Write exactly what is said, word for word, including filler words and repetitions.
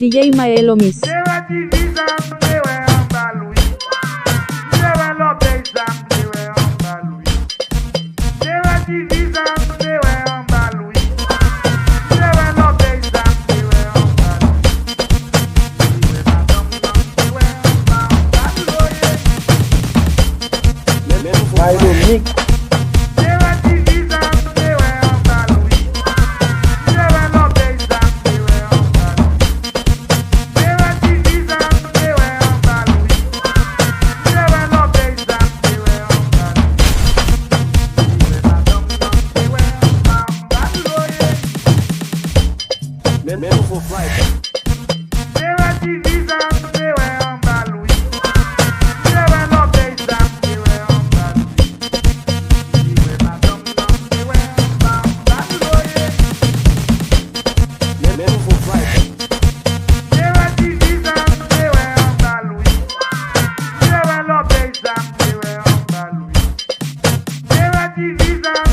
T J Maelo Miss. Te wè diviza m te wè anba Lwi. M te wè lòbèy sa m te wè anba Lwi. Te wè diviza m te wè anba Lwi. M te wè lòbèy sa m te wè anba Lwi. Te wè madanm nan m te wè anba anba Lwi. Maelo Mix. Te wè diviza m te wè anba Lwi. M te wè lòbèy sa m te wè anba Lwi. Te wè diviza m te wè anba Lwi. M te wè lòbèy sa m te wè anba Lwi. Te wè madanm nan m te wè anba anba Lwi. Men, men nouvo vibe. Te wè diviza m te wè anba Lwi. M te wè lòbèy sa m te wè anba Lwi. Te wè madanm nan m te wè anba anba Lwi. Men, men nouvo vibe. Te wè diviza m te wè anba Lwi. M te wè lòbèy sa m te wè anba Lwi. Te wè diviza m